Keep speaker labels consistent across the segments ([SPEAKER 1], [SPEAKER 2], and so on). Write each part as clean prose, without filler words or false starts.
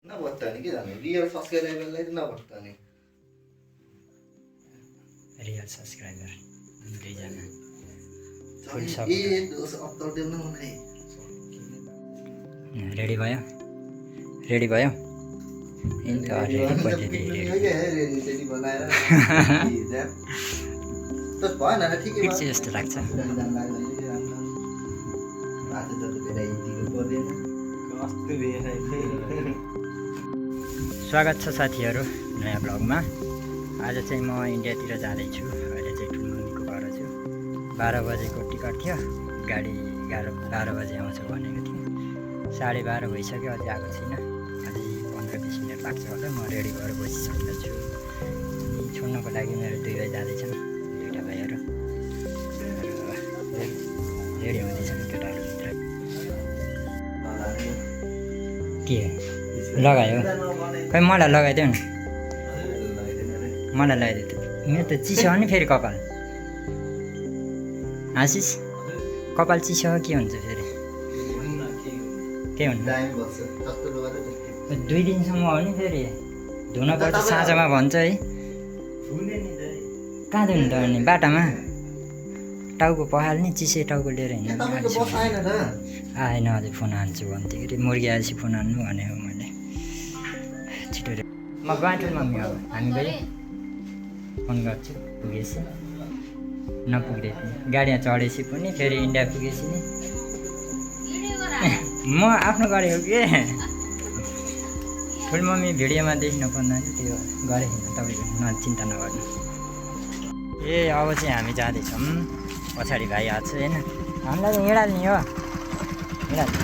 [SPEAKER 1] नभत्ताने के जाने real सब्सक्राइबरलाई नभत्ताने
[SPEAKER 2] real subscriber दुईजना रेडी भयो रेडी भयो जस्तो लाग्छ। स्वागत छ साथीहरू नयाँ ब्लगमा। आज चाहिँ म इन्डियातिर जाँदैछु। अहिले चाहिँ ठुल्मम्मीको घर छु। 12 बजेको टिकट थियो, गाडी 12 बजे आउँछ भनेको थिएँ। 12:30 भइसक्यो, अझै आएको छैन। अझै 15-20 मिनट लाग्छ होला। म रेडी भएर बसिसकेको छु। छोड्नको लागि मेरो 2 भाइ जाँदैछन्, 2टा भाइहरू रेडी हुँदैछन् केटाहरू भित्र। के लगायो खै मलाई लगाइदेऊ न, मलाई लगाइदियो। मेरो त चिसो हो नि फेरि कपाल। आशिष कपाल चिसो हो के हुन्छ फेरि? के हुन्छ 2 दिनसम्म हो नि फेरि धुनुपर्छ। साँझमा भन्छ है। कहाँ धुनु त अनि बाटामा टाउको पखाल्ने, चिसो टाउको लिएर हिँड्नु आएन। अझै फोन हान्छु भन्थ्यो कि मुर्गी आएपछि फोन हान्नु भनेको मैले। छिटो म गएँ मम्मी, अब हामी गयो फोन गर्छु। पुगेपछि नपुग्दै थिएँ, गाडीमा चढेपछि पनि फेरि इन्डिया पुगेपछि नि म आफ्नो गरेको के ठुल्मम्मी भिडियोमा देखिन पर्दा त्यो गरेँ तपाईँको चिन्ता नगर्नु। ए अब चाहिँ हामी जाँदैछौँ। पछाडि भाइ आएको छ होइन, हामीलाई त हिँडाल्ने हो हिँडाल्ने।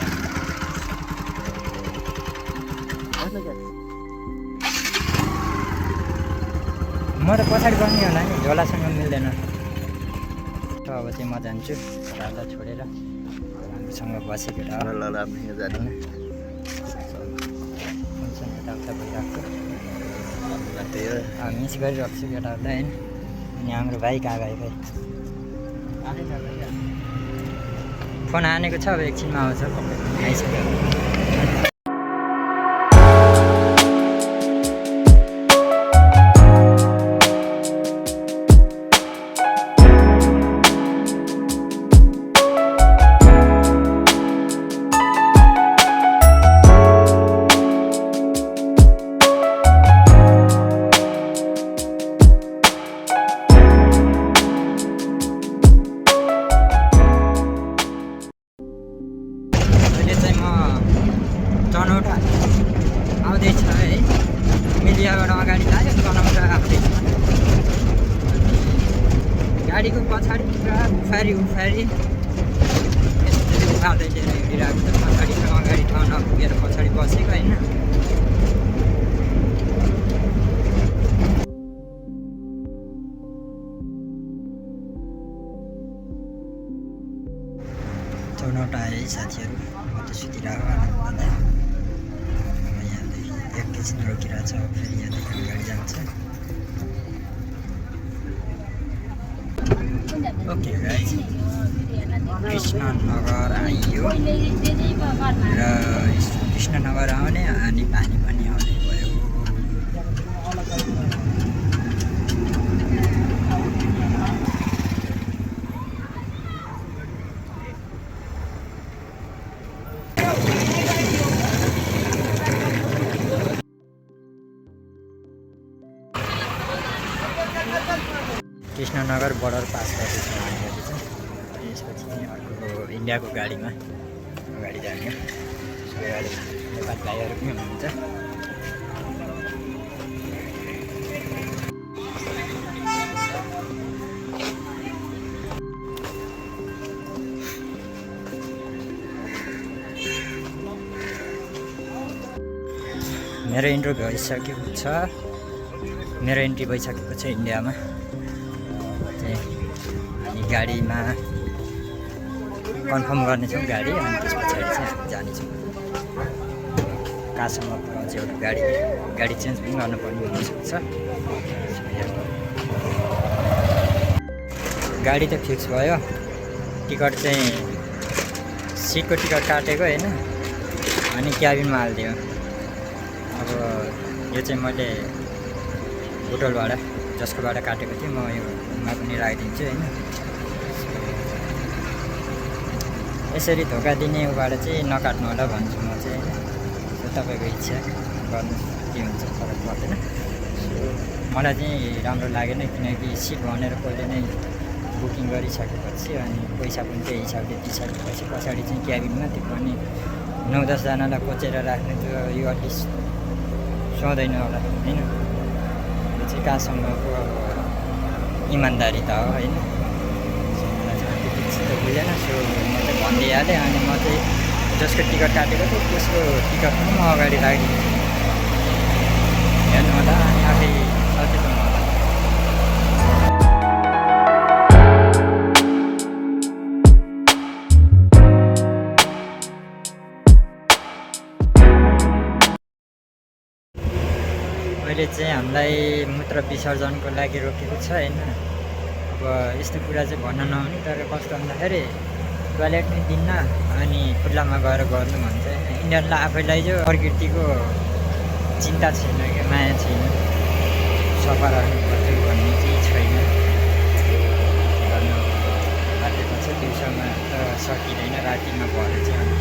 [SPEAKER 2] म त पछाडि बस्ने होला नि, झोलासँग मिल्दैन। त अब चाहिँ म जान्छु राजा छोडेर। हामीसँग बसेको यताउता भइरहेको मिस गरिरहेको छु केटाहरूलाई होइन। अनि हाम्रो भाइ कहाँ गयो भाइ? फोन हानेको छ, अब एकछिनमा आउँछ। आइसक्यो। चनौटा आउँदैछ है, मिडियाबाट अगाडि लाग्यो। चनौटा आउँदैछ। गाडीको पछाडि पुरा उफारी यसरी उफाल्दै लिएर हिँडिरहेको छ। पछाडि अगाडि ठाउँ नपुगेर पछाडि बसेको होइन। चनौटा आयो है साथीहरू। म त सुतिरहेको भन्दा एकैछिन रोकिरहेको छ। फेरि यहाँदेखि गाडी जान्छ। ओके गाइज, कृष्णनगर आइयो र कृष्णनगर आउने अनि पानी पनि आउने भयो। कृष्णनगर बोर्डर पास गर्दैछौँ हामीहरू चाहिँ। यसपछि चाहिँ अर्को इन्डियाको गाडीमा अगाडि जाने हो। नेपाली भाइहरू पनि हुनुहुन्छ। मेरो इन्ट्री भइसकेको छ। मेरो इन्ट्री भइसकेको छ इन्डियामा। अनि गाडीमा कन्फर्म गर्नेछौँ गाडी, अनि त्यस पछाडि चाहिँ हामी जानेछौँ। कहाँसम्म पुऱ्याउँछ एउटा गाडी चेन्ज पनि गर्नुपर्ने हुनसक्छ। गाडी त फिक्स भयो। टिकट चाहिँ सिटको टिकट काटेको होइन, अनि क्याबिनमा हालिदियो। यो चाहिँ मैले बुटोलबाट जसकोबाट काटेको थिएँ, म योमा पनि राखिदिन्छु होइन। यसरी धोका दिने उबाट चाहिँ नकाट्नु होला भन्छु म चाहिँ होइन। तपाईँको इच्छा गर्नु के हुन्छ फरक पर्दैन। मलाई चाहिँ राम्रो लागेन, किनकि सिट भनेर पहिले नै बुकिङ गरिसकेपछि अनि पैसा पनि त्यही हिसाबले दिइसकेपछि पछाडि चाहिँ क्याबिनमा त्यो पनि 9-10 जनालाई कोचेर राख्ने त्यो यो एटलिस्ट सुहाउँदैन होला होइन। यो चाहिँ कहाँसम्मको इमान्दारी त हो होइन। मलाई चाहिँ त्यति छिटो बुझेन, सो म चाहिँ भनिदिइहालेँ। अनि म चाहिँ जसको टिकट काटेको थिएँ त्यसको टिकट पनि म अगाडि राखिदिन्छु, हेर्नु होला अनि आफै सचेत हुनु होला। अहिले चाहिँ हामीलाई मूत्र विसर्जनको लागि रोकेको छ होइन। अब यस्तो कुरा चाहिँ भन्न नहुने, तर कस्तो भन्दाखेरि टोयलेट नै दिन्न अनि खुल्लामा गएर गर्नु भन्छ होइन। यिनीहरूलाई आफैलाई जो प्रकृतिको चिन्ता छैन क्या, माया छैन, सफा राख्नुपर्छ भन्ने चाहिँ छैन। गर्नु बाध्यता छ, दिउँसोमा त सकिँदैन, रातिमा भएर चाहिँ